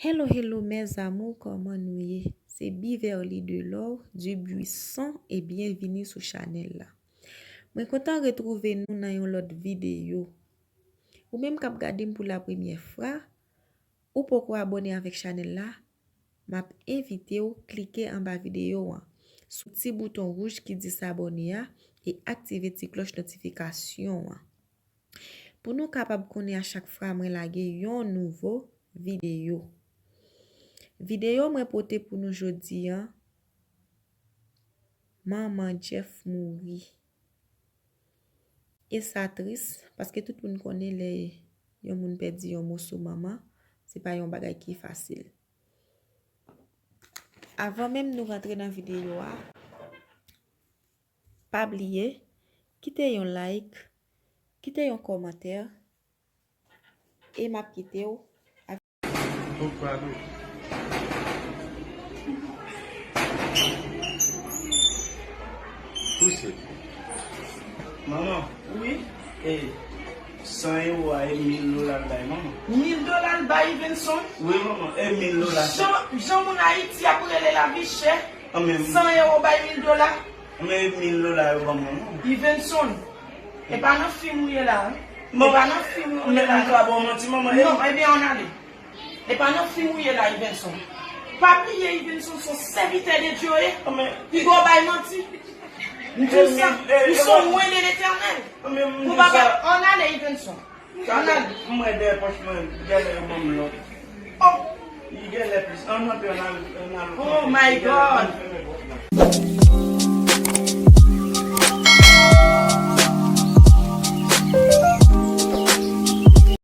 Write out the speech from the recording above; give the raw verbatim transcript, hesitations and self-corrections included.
Hello, hello, mes amours, kòman nou ye? Se Beverly Delor, Dubuisson, e byenvini sou chanèl la. Mwen kontan retwouve nou nan yon lòt videyo. Ou menm k ap gade m pou la premyè fwa, ou poko abòne avèk chanèl la, m ap envite w klike anba videyo an, sou ti bouton wouj ki di s'abonner a, e aktive ti klòch notifikasyon an. Pou nou kapab konnen a chak fwa mwen lage yon nouvo videyo. Videyo mwen pote pou nou jodi an, Manman Jeff mouri. E sa tris, paske tout moun konnen lè yon moun pèdi yon moso manman, se pa yon bagay ki fasil. Avan menm nou rantre nan videyo a, pa bliye, kite yon like, kite yon kòmantè, e m ap kite w avèk Oh, pardon. Pouse. Manman. Wi. E san ewo a e mil dola l bay manman. Mil dola l bay Ivenson? Wi, manman, e mil dola. Jan, jan moun Ayiti ap rele lavi chè. San ewo bay mil dola. Men mil dola yo ban mwen, non. Ivenson, e pa nan fim ou ye la, wi. E pa nan fim ou ye la. Mwen ka ba w manti, manman. Non, ebyen, ann ale. E pa nan fim ou ye la, Ivenson. Pa bliye, Ivenson se yon sèvitè de Dye w ye. Piga w bay manti. M di w sa, ou se yon lwen de Letènèl. Bon, papa, ann ale, Ivenson. Ann ale. Mwen dèyè pòch mwen, genlè yo ban m lòt. Oh! Li genlè plis. Ann antre, ann al, ann al. Oh my God!